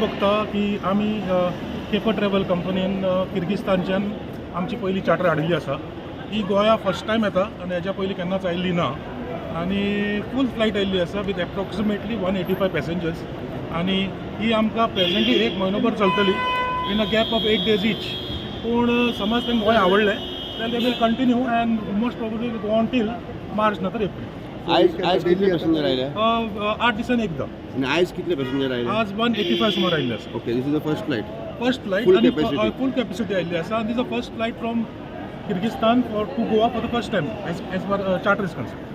भोगता की आमी केपर ट्रॅवल कंपनीन किर्गिस्तानच्यान आमची पयली चार्टर हाडिल्ली आसा. ही गोंया फर्स्ट टायम येता आनी हेज्या पयलीं केन्नाच आयिल्ली ना आनी फूल फ्लायट आयिल्ली आसा with approximately 185 passengers. आनी ही आमकां प्रेझेंटली एक म्हयनोभर चलतली in a gap of 8 days each. पूण समज तांकां गोंय आवडलें जाल्यार they will continue and most probably go on till March ना तर एप्रील. आयज कितले पॅसेंजर आयले? 8 दिसान एकदां. आनी आयज कितले पॅसेंजर आयले? आज 185 सुमार आयिल्ले आसा. Okay, this is the first flight? First flight. Full आनी capacity. फूल कॅपॅसिटी आयिल्ली आसा आनी this a first flight from Kyrgyzstan for to Goa for the first time as far charter is concern.